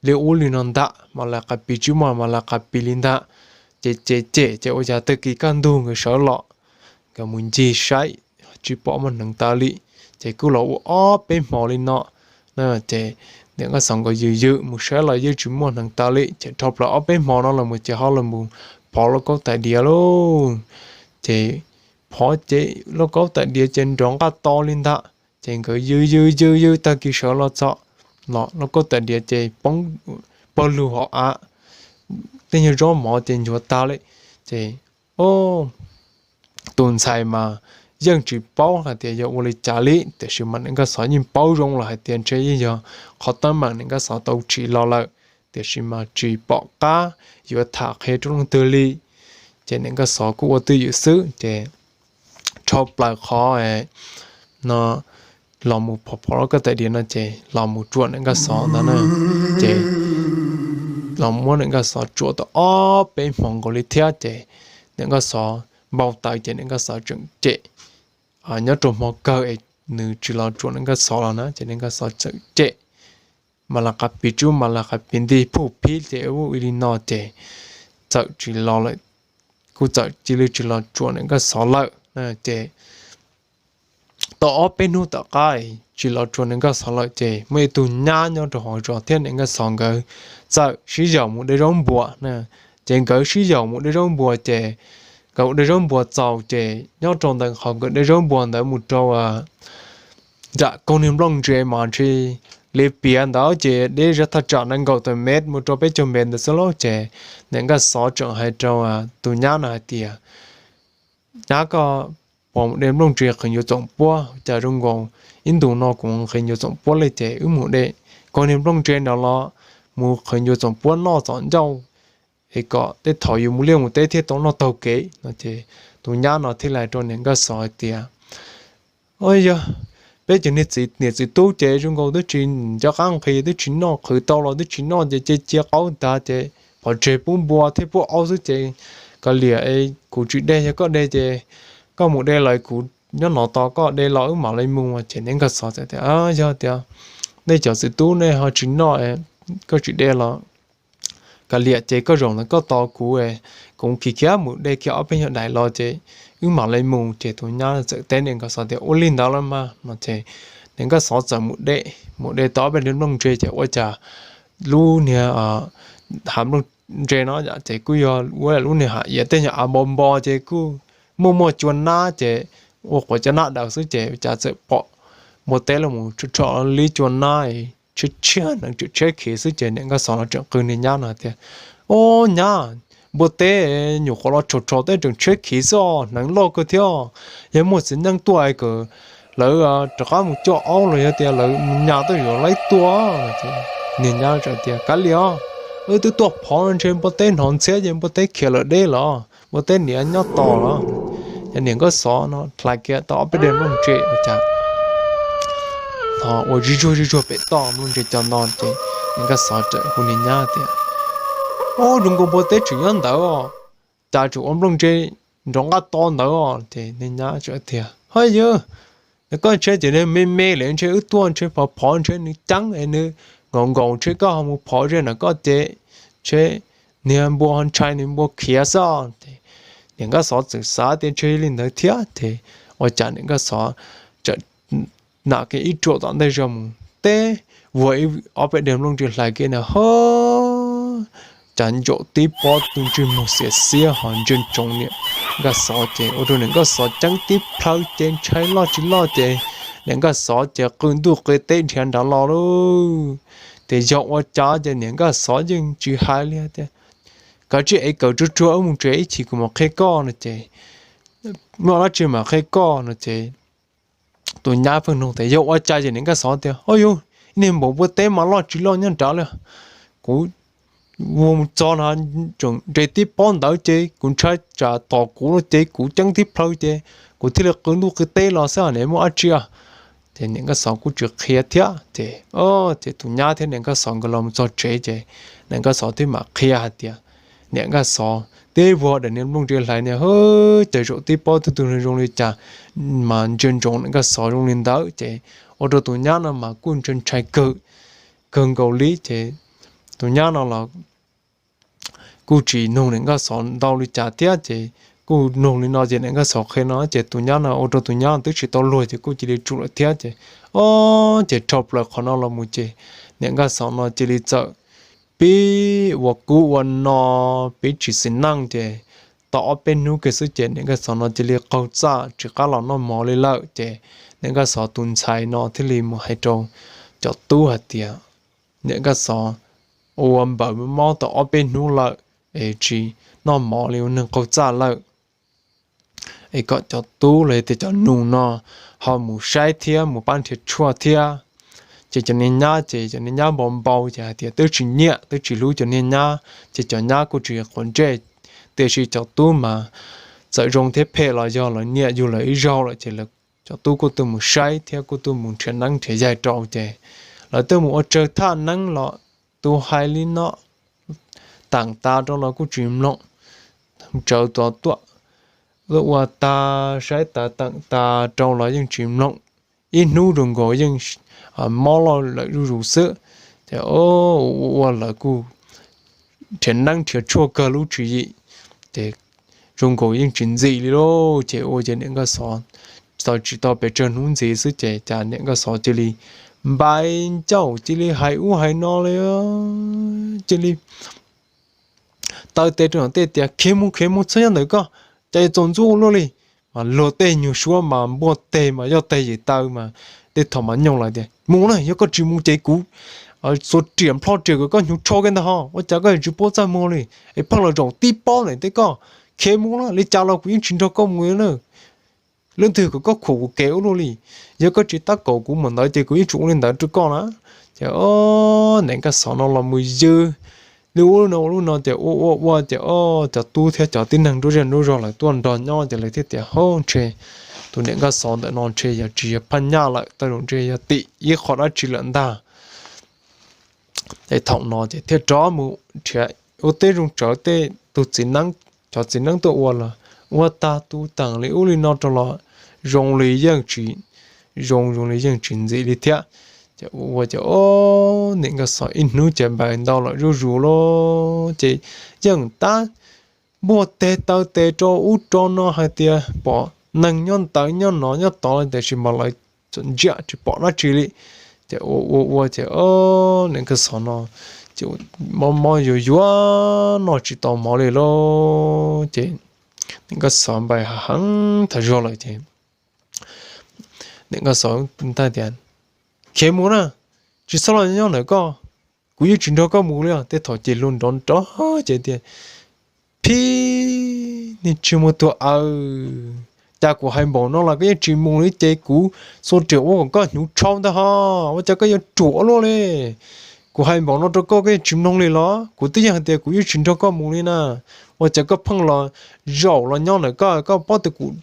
li ub li no ntag, mas lawv qas pis tsis muaj mas lawv qas pis li ntag. Ces cem cem ces ua cas tag kis kaj ntug nkawd sawv los, nkawd mus ncig saib tsis pom muaj hneev taw li. Ces kuj los ua ob peb hmo li no. Ces niam nkaj xov nkawd yws yws mus saib los yeej tsis muaj hneev taw li. Ces dhau plaws ob peb hmo no los mus ces ho los mus phov lauj kaub tais diav lauj. Ces phov ces lauj kaub tais diav ces nrov nqaj to li ntag. Ces nkawd yws yws yws yws tag kis sawv los txog, los lauj kaub tais diav ces poob pawg lug hauv av, tej nyuag zaub mov ces nchuav tag li. Ces tus ntxhais mas yeej tsis paub hais tias yog ua li cas li, tiam sis mas niam nkaj xov yeej paub zoo lawm hais tias ntshe yeej yog qhov teeb meem niam nkaj xov tau tsim los lawm, tiam sis mas tsis pom qab yuav tham qhia rau leej twg li. Ces niam nkaj xov kuj ua twj ywm xwb ces dhau plaws qhov no los mus phov phov lauj kaub tais diav no ces los mus tsuam niam nkaj xov ntag na. Ces los muab niam nkaj xov tsuam tau ob peb hmo nkaus li thiab ces niam nkaj xov npau taws ces niam nkaj xov tseem cem. Nyob rau hmo kawg es nws tsis los tsuam niam nkaj xov los na ces niam nkaj xov txawm cem, mas lawv qas pis tsub mas lawv qas pis nti phuj phib ces ua li no ces txawm tsis los lawm, kuj txawm cia li tsis los tsuam niam nkaj xov lawm. Ces tau ob peb hnub tom qab tsis los tsuam niam nkaj xov lawm ces muaj ib tug nyab nyob rau hauv zos thiab niam nkaj xov nkawd txawm sib yaum mus de zaub npuas. Ces nkawd sib yaum mus de zaub npuas ces nkawd mus de zaub npuas txaus ces nyob rau ntawm qhov nkawd de zaub npuas ntawd mus rau nram kaug niag nplooj ntse mas ntshe li piav ntawd ces deb zaj thaj tsam nees nkaum tawm mev mus rau peb caug mev ntawd xwb lauj. Ces niam nkaj xov tseem hais rau tus nyab no hais tias, Nyab, koj puas mus de nplooj ntse qhwv nyuam txoom puab? Cas zoo nkaus ib ntus no kuv nqhis nyuam txoom puab li ces wb mus de kaug niag nplooj ntse no los mus qhwv nyuam txoom puab noj txom ncauj es kom tej thaum yus mus liaj mus teb thiaj tau noj taug kev no. Ces tus nyab no thiaj li hais rau niam nkaj xov hais tias, Yog peb cov niam txiv tub ces zoo nkaus twb tsis nco qab nqhis, twb tsis noj, qhwv tau los twb tsis noj ces cia cia qaub ntag ces pov tseg pub npua thiab pub aub xwb ces kav liam, kuv tsis de, yog koj de ces koj mus de lawm, kuv nyob no tos koj de los wb mam li mus. Ces niam nkaj xov txawm tias, Yog tias nej cov txiv tub nej ho tsis noj, koj tsis de los kav liam ces koj zaum ntawd koj tos kuv, kuv khiav khiav mus de kiag ob peb nyuag daim los ces wb mam li mus. Ces tus nyab txawm teb niam nkaj xov tias, Ua li ntawd los mas no. Ces niam nkaj xov txawm mus de, mus de tau ob peb daim nplooj ntse ces ua cas lub niag hav nplooj ntse no ces kuj yog ua lub niag hav iav tej nyuag av npo npo ces kuj muaj muaj cua nab ces ua quav cov nab daws xwb ces ua cas txawm pom npua teb los mus tso li cua nab tshiab tshiab nees tseem tshiab khiv xwb ces niam nkaj xov los tseem qw niag nyab no tias, Ob nyab, npua teb nyuam qhuav los tshau tshau teb tseem tshiab khiv xwb os, hneev loj kawg thiab. Yog muaj txiv neej tuaj es kom lawv rov qab mus coj aub los yog tias lawv mus nyas tuaj yuav laib tua. Niag nyab tias, Kav liam os, wb twb tuaj phov no ntshe npua teb hnov ntxhiab ces npua teb khiav lawm deb los, npua teb niam nyob tos los. Ces niam nkaj xov no hlais kiag tau ob peb daim nplooj ntse ua cas ua zig zuag zig zuag pem toj nplooj ntse co no ces niam nkaj xov txawm hu niag nyab tias, Ob, zoo nkaus npua teb tseem nyob ntawd os, cas tseem ua nplooj ntse nrov nqaj to ntawd os. Ces niag nyab tias, Haj yawg, koj ntshe ces nws me me lawm ntshe wb tuaj ntshe phov phov ntshe nws ceeb es nws nkaus nkaus ntshe koj ho mus phov ze ntawm koj ces ntshe niag npua ho ntshai nws npua khiav xwb os. Niam nkaj xov txawm xav tias ntshe li ntawd thiab ces ua cas niam nkaj xov txawm nam kiag ib ruam tom ntej zog mus teb vuag ib ob peb daim nplooj ntsia hlais kiag na ho cas ntsaum tib pob tus ntsej muag xiav xiab ho ntsia ntsoov niam nkaj xov ces ua rau niam nkaj xov ceeb tib plhaw ces ntshai loj tsis loj ces niam nkaj xov ces qw ntuj qw teb nrhiav nrad los lauj. Ces yog ua cas ces niam nkaj xov yeej tsis hais li tias, koj tsis ev kawm tsuag tsuag wb mus tsev ib chim kuv mam qhia koj no ces, muaj dab tsi mam qhia koj no ces tus nyab pheej nug tias yog ua cas ces niam nkaj xov tias, o yus, ib niag npaum npua teb mas loj tsis loj nyob nrad li. Kuv mus txog no tseem nres tib pob ntawd ces kuv ntshai tsam tom kuv no ces kuv ceeb tib plhaw ces kuv thiaj li qw ntuj qw teb los xwb, niam muaj dab tsi. Ces niam nkaj xov kuj tsis qhia thiab ces, ces tus nyab thiab niam nkaj xov nkawd los mus txog tsev ces niam nkaj xov thiaj mam qhia hais tias, niam nkaj xov teb vuag daim niag nplooj ntsia hlais niag ho cas zaum tib pob tib tug zoo li cas mas ntsia ntsoov niam nkaj xov zoo li ntawd ces ua rau tus nyab no mas kuj ntshai ntshai kawg, kawg nkaus li ces tus nyab no los kuj tsis nug niam nkaj xov ntau li cas thiab ces kuj nug li no ces niam nkaj xov qhia no ces tus nyab no ua rau tus nyab twb tsis tau luag ces kuj cia li tsum lawm thiab ces, o, ces rho plaws qhov no los mus ces niam nkaj xov no cia li txawm pib ua kub ua no, pib tsis xis neej ces tau ob peb hnub kiag xwb ces niam nkaj xov no cia li qaug txaj tsis qab los noj mov li lawm ces niam nkaj xov tus ntxhais no thiaj li mus hais rau cov tub hais tias, niam nkaj xov ua npaws mob tau ob peb hnub lawm es tsis noj mov li, ua neeg qaug txaj lawm es kom cov tub los yog tias cov nus no ho mus saib thiab mus pab nrhiav tshuaj thiab. Ces cov niag nyab ces cov niag nyab npau npau ces hais tias twb tsis nyiam twb tsis hlub cov niag nyab ces cov nyab kuj tsis quav ntsej, tiam sis cov tub mas txawm zoo thiab phem los yog lawv nyiam yug lawv ib zaug lawm ces cov tub kuj tuaj mus saib thiab kuj tuaj mus nrhiav neeb nrhiav yaig rau ces lawv tuaj mus ua tsawg thaj neeb los tus hais li no taam tas rau los kuj tsis mloog, tsawv tuaj tuaj ua tag saib tas taam tas rau los yeej tsis mloog, ib hnub zoo nkaus yeej mob loj lawm zuj zus xwb. Ces ua ua lawv kuj nrhiav neeb nrhiav tshuaj kawg lub tswv yim ces zoo nkaus yeej tsis ntxim li lauj. Ces ua ces niam nkaj xov tau tsis tau pes tsawg hnub ntxiv xwb ces cas niam nkaj xov cia li npai ncauj cia li hais ub hais no li, cia li taw tes rau tej tias khiav mus khiav mus txhob nyob ntawm koj, cas yuav txaus ntxub ua luaj li. Mas luag tej nyuag suab mas npuaj teg mas yog teg yim taw mas tej thaum mas nyooj lawm tias mus na, yog koj tsis mus ces kuv xuas riam nplho riam kom koj hnyuv tsho kiag ntag ho, ua cas koj yuav tsis paub txaj muag li es pheej los zaum tib pob ntawm tej koj, khiav mus na, li cas los kuv yeej tsis nrog koj mus li na. Leej twg kom koj khuam kuv kev ua luaj li, yog koj tsis tab kaum kuv mus ntawd ces kuv yeej tsis ua li ntawd rau koj na. Ces niam nkaj xov no los mus ywg li ub li no ua lub no ces ua ua ua ces cov tub thiab cov tib neeg nruab zej nruab zog lawv tuaj nrog nyob ces lawv thiaj tias hauj ntshe tus niam nkaj xov ntawm no ntshe yog tsis yog phaj nyaj lawm, tej zaum ntshe yog tim ib qho dab tsi lawm ntag. Ces thaum no ces thiaj rov mus nrhiav ua teb zoo tsawv tej tus txiv neeb, cov txiv neeb tuaj ua los ua tag tu taag li ub li no rau los zoo li yeej tsis zoo, zoo li yeej tsis ntxim li thiab. Ces ua ua ces o, niam nkaj xov ib hnub ces npais ntau lawm zuj zus lauj, ces yeej tab npuaj teg taw tes rau ub rau no hais tias pom neeg nyob ntawd nyob no nyob tod tiam sis mas lawv txawm ntsiaj tsis pom dab tsi li. Ces ua ua ua ces niam nkaj xov no ces mob mob yuav yuav noj tsis tau mov li lauj. Ces niam nkaj xov npais hav heev tas zog lawm ces niam nkaj xov ntag tias khiav mus na, tsis txhob los nyob ntawm koj, kuv yeej tsis nrog koj mus li os. Tej thaum ces luag nrov nrov ces tias phib, niag tsis muaj tuag aw, cas kuv hais npaum no los koj yeej tsis mus li ces kuv xuas riam ua kom koj hnyuv tshau ntag ho, ua cas koj yuav ruam ua luaj li. Kuv hais npaum no rau koj koj yeej tsis mloog li los? Kuv twb yeej hais tias kuv yeej tsis nrog koj mus li na, ua cas koj pheej los zaum los nyob ntawm koj, koj paub tias kuv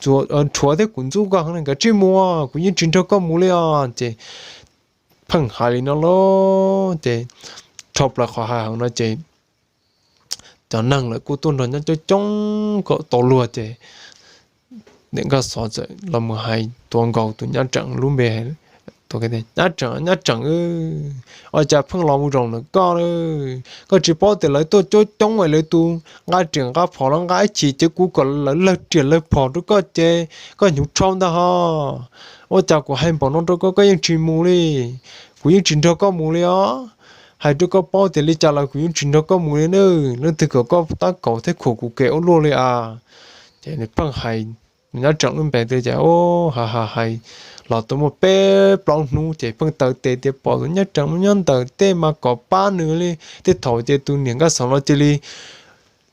rhuav thiab kuv ntxub koj heev, kav tsij mus, kuv yeej tsis nrog koj mus li os. Ces pheej hais li no lauj, ces dhau plaws qhov hais heev no ces cov neeg lawv kuj tuaj nrog nyob coob coob kom tau luag ces niam nkaj xov txawm los mus hais tuav nkaus tus nyab tseem lub npe Nyab Tseem, Nyab Tseem, ua cas pheej los mus zaum ntawm koj lawm? Koj tsis paub tias lawv tuaj coob coob es lawv tus nqa riam nqa phom los nqa ib chim ces kuv kom lawv lawg riam lawg phom rau koj ces koj hnyuv tshau ntag ho. Ua cas kuv hais npaum no rau koj koj yeej tsis mus li? Kuv yeej tsis nrog koj mus li os. Hais rau koj paub tias li cas los kuv yeej tsis nrog koj mus li na. Leej twg kom koj tab kaum thiab khuam kuv kev ua luaj li as? Ces nws pheej hais Nyab Tseem lub npe tias, ces ha ha hais los tau muaj peb plaub hnub ces pheej taw tes tias pom tus Nyab Tseem mus nyob ntawm tej mas kom pab nws li. Tej thaum ces tus niam Nkaj Xov no cia li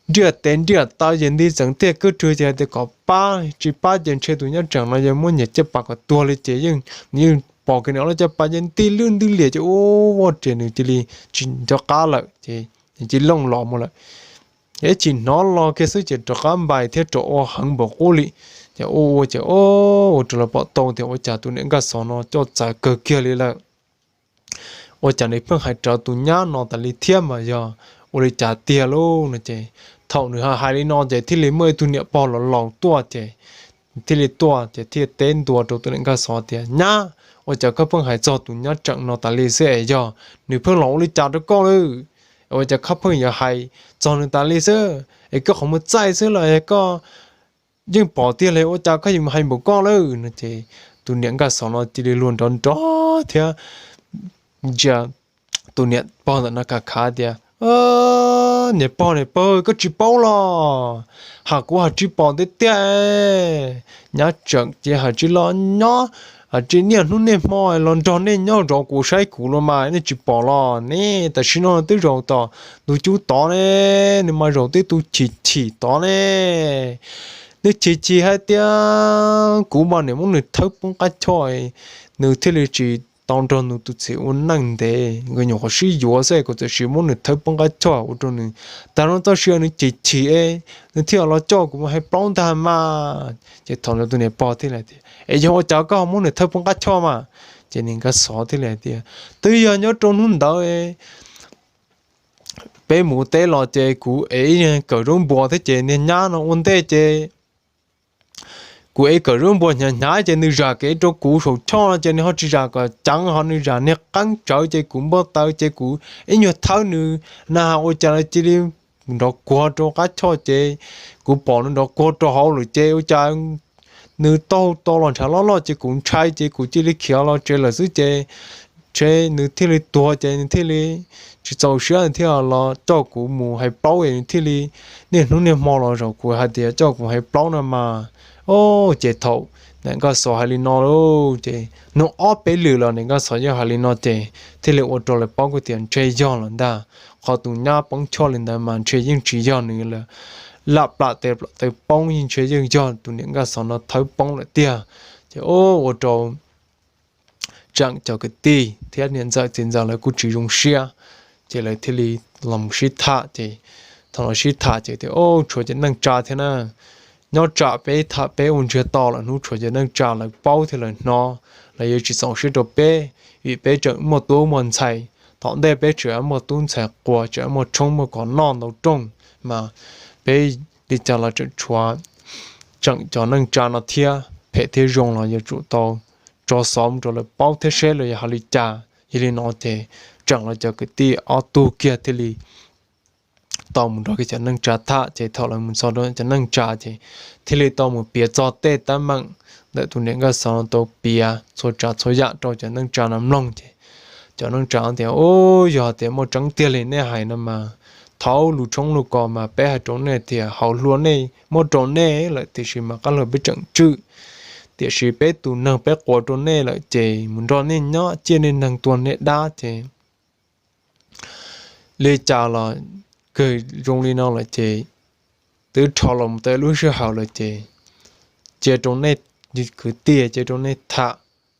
nriaj tes nriaj taw ces nti txeev tiaj kawg rwg ces hais tias kom pab, tsis pab ces ntshe tus Nyab Tseem no yog muab nyias caj pas kom tuag li ces yeej, nws yeej pom kiag nws ob lub caj pas ces nti lwj nti liam ces ua ua ces nws cia li tsis nco qab lawm ces nws cia li looj los mus lawm. Ces ib chim hnov los kiag xwb ces rov qab npais thiab rov ua heev npaum qub li. Ces ua ua ces ua rau lawv pom tau tias ua cas tus niam Nkaj Xov no coj txawv kawg kiag li lawm. Ua cas nws pheej hais rawv tus nyab no tas li thiab mas yog ua li cas tiag lauj no ces thaum nws hais li no ces thiaj li muaj ib tug niam pog laus laus tuaj ces thiaj li tuaj ces thiaj teb ntua rau tus niam Nkaj Xov tias, Nyab, ua cas koj pheej hais txog tus Nyab Tseem no tas li xwb es yog nws pheej los ua li cas rau koj lawm? Ua cas koj pheej yuav hais txog nws tas li xwb es koj qhov muag txaij xwb los koj yeej pom tiag li ua cas koj yuav mus hais npaum koj lawm no ces tus niam Nkaj Xov no cia li luag nrov nrov thiab ntsia tus niam pog ntawm no khav khav tias, Niam pog, niam pog, koj tsis paub los? Hais kuv hais tsis pom tiag tiag. Nyab Tseem ces hais tsis los nyob, hais tsis niaj hnub niaj hmo los nrog nej nyob zov kuv saib kuv los mas nej tsis pom los ne? Tam sim no twb zaum tom ntug cub tod ne, nws mas zaum tib tug chim chim tod ne. Nws chim chim hais tias kuv mas niam muab nws thawb poob qab choj, nws thiaj li tsis tau nrog nws tus txiv ua neej ntev, nkawd nyuam qhuav sib yuav xwb, kuv txawm sim muab nws thawb poob qab choj ua rau nws tag nrho txoj sia nws chim chim es nws thiaj los coj kuv mus hais plaub ntag mas. Ces thaum ntawd tus niam pog thiaj li tias, Es yog ua cas koj ho muab nws thawb poob qab choj mas? Ces niam Nkaj Xov thiaj li hais tias, Twb yog nyob rau hnub ntawd peb mus teb los ces kuv ev ib kawm zaub npuas thiab ces niag nyab no ua ntej ces kuv ev kawm zaub npuas hnyav hnyav ces nws zam kev rau kuv saum choj no ces nws ho tsis zam kom ceev ho nws zam niag qeeb tsawv ces kuv npau taws ces kuv ib nyuag thawb nws na ua cas cia li nrov kuag rau qab choj ces kuv pom nws nrov kuag rau hauv lawm ces ua cas nws taug tau los ntshav loj loj ces kuv ntshai ces kuv cia li khiav los tsev lawm xwb ces ntshe nws thiaj li tuag ces nws thiaj li tsis txaus siab nws thiaj los coj kuv mus hais plaub es nws thiaj li niaj hnub niaj hmo los zaum kuv hais tias coj kuv hais plaub no mas. Ces thaum niam Nkaj Xov hais li no lauj ces nug ob peb lwm los niam Nkaj Xov yeej hais li no ces thiaj li ua rau lawv paub kuj tias ntshe yog lawm ntag. Qhov tus nyab poob choj li ntawd mas ntshe yeej tsis yog nws lawm, laj plam tes plam taw poob yeej ntshe yeej yog tus niam Nkaj Xov no thawb poob lawm tiag. Ces ua rau Tseem cov kwv tij thiab niam ntxawm txiv ntxawm lawv kuj tsis zoo siab, ces lawv thiaj li los sib tham ces thaum los sib tham ces tias, Tshuav cov neej tsa thiab na, nyob tsam peb tham peb ua ntsiag to lawm hnub tshuav cov neej tsa lawv paub thiab lawv hnov, lawv yuav tsis txaus siab rau peb, vim peb tseem muaj tub muaj ntxhais. Tom ntej peb tseem muaj tub ntxhais quas, tseem muaj tshoob muaj kos noj ntau rooj, mas peb li cas los tseem tshuav Tseem cov neej tsa no thiab, phem thiab zoo los yuav tsum tau tso xov mus rau lawv paub thiab seb lawv yuav hais li cas. Yog li no ces Tseem lawv cov kwv tij ob tug kiag thiaj li tau mus nrog kiag cov neej tsa tham. Ces thaum lawv mus txog rau cov neej tsa ces thiaj li tau mus piav txog tej teeb meem ntawm tus niam Nkaj Xov no tau piav txhua tsav txhua yam rau cov neej tsa no mloog. Ces cov neej tsa tias, Ub, yog tias muaj tseeb tiag li nej hais no mas, thaum lus tshoob lus kos mas peb hais rau nej tias hauv hlua nej muab rau nej lawm, tiam sis mas qab hlua peb tseem tswj. Tiam sis peb tus neeg peb quas rau nej lawm ces mus nrog nej nyob, ciaj nej neeg tuag nej dab ces li cas los kawg zoo li no lawm ces twb rho los mus tau lub sij hawm lawm ces cia rau nej kwv tij, cia rau nej tham.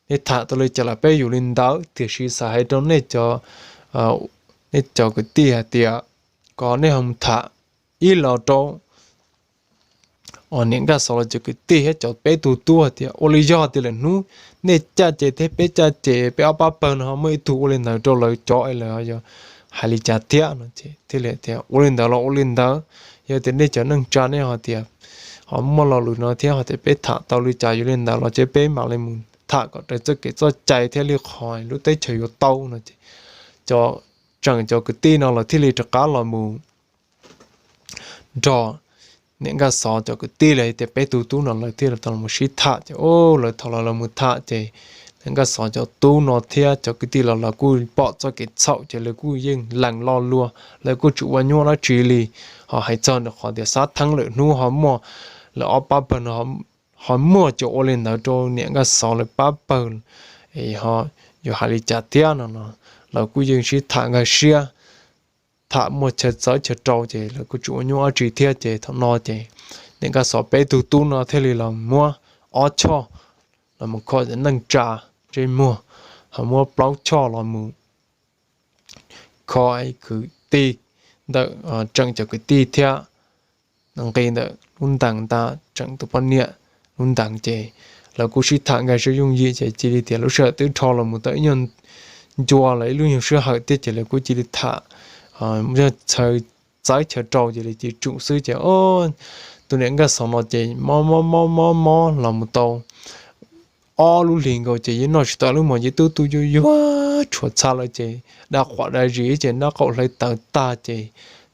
Nej tham tau li cas los peb yuav li ntawd, tiam sis xav hais rau nej cov, nej cov kwv tij hais tias kom nej ho mus tham ib los rau niam Nkaj Xov los cov kwv tij thiab cov peb tug tub hais tias ua li yog tias lawm hnub nej caj ces thiab peb caj ces peb ob pab pawg no ho muaj ib tug ua li ntawd rau lawv cov es lawv yog hais li cas thiab no ces thiaj li tias ua li ntawd los ua li ntawd. Yog tias nej cov neej tsa nej ho tias ho muaj lo lus no thiab ho tias peb tham tau li cas yuav li ntawd los ces peb mam li mus tham kom raws txoj kev txoj cai thiab li qhov lub teb chaws yuav tau no ces, cov, tseem cov kwv tij no lawv thiaj li rov qab los mus nrog niam Nkaj Xov cov kwv tij los tias peb tug tub no lawv thiaj tau los sib tham ces, o, lawv thaum los lawv mus tham ces niam Nkaj Xov cov tub no thiab cov kwv tij los lawv kuj pom txoj kev txhaum ces lawv kuj yeej lees lo lua, lawv kuj tsis ua nyuaj dab tsi li. Ho hais txog ntawm qhov tias xav theeb lawm hnub ho muaj lawv ob pab pawg no ho muaj cov ua li ntawd rau niam Nkaj Xov lawv pab pawg, es ho yuav hais li cas thiab no no, lawv kuj yeej sib tham nkag siab, tham muaj chaw txawv chaw rau ces lawv kuj tsis ua nyuaj dab tsi thiab ces thaum no ces niam Nkaj Xov peb tug tub no thiaj li los muab ob choj los mus kho neej tsa ntsej muag, ho muab plaub choj los mus kho kwv tij ntawm, tseem cov kwv tij thiab nqi ntawm lub ntees ntag, tseem tus poj niam lub ntees ces lawv kuj sib tham nkag siab yooj yim ces cia li tias lub sij hawm twb rho los mus tau ib nyuag ncua los ib lub nyuag sij hawm thiab ces lawv kuj cia li tham, yog chaw txawv chaw rau ces lawv cia li tsum xwb ces, o, tus niam Nkaj Xov no ces mob mob mob mob mob los mus tau ob lub hlis nkaus ces yeej noj tsis tau lub mos ces tub tu yuag yuag tshuav txha lawm ces daj quam daj zis ces nraub qaum hlawv tawv tag ces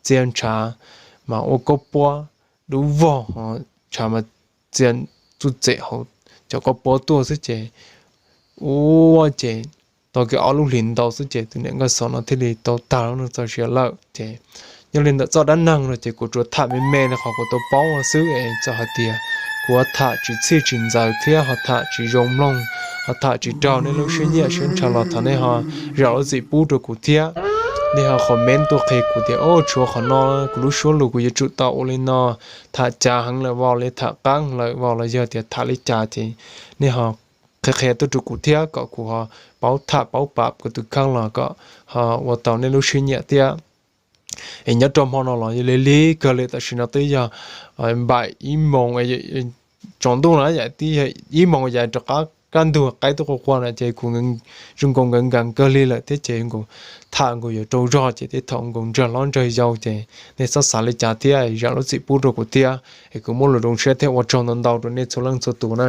txia ntshav mas ua koj puab dub vog, ntshav mas txia txuj txem hauv cov koj puab tuaj xwb ces, ua ces tau kiag ob lub hlis ntau xwb ces tus niam Nkaj Xov no thiaj li tau tag lub neej txoj sia lawm ces. Nyob li ntawm txoj dab neeg no ces kuv tsuas tham me me li qhov kuv tau paub xwb es txawm hais tias kuv tham tsis txhij tsis ntxaws thiab ho tham tsis zoo mloog, ho tham tsis raug nej lub siab nyiam siab ntshaw los thov nej ho zam lub txim pub rau kuv thiab. Nej ho comment tuaj qhia kuv tias, o, tshuav qhov no kuv lub suab lus kuv yuav tsum tau ua li no, tham cas heev lawm vau los tham qab lawm vau los yog tias tham li cas ces nej ho qhia qhia tuaj rau kuv thiab kom kuv ho paub tham paub pab kuv tus kheej los kom ho ua tau nej lub siab nyiam thiab. Es nyob rau hmo no los yog lig lig kawg li, tam sim no twb yog npaim ib moos tsaus ntuj no, yam twb yog ib moos yam rov qab kaj ntug qaib tuaj qua qua na ces kuv zoo nkaus nkees nkees kawg li lawm thiab ces nkaus tham nkaus yuav raug zog ces tej thaum nkaus ntsag hlob ntsag yau ces nej txhob xav li cas thiab zam lub txim pub rau kuv thiab es kuv muaj lus zoo siab thiab ua tsaug ntau ntau rau nej txhua leej txhua tus na.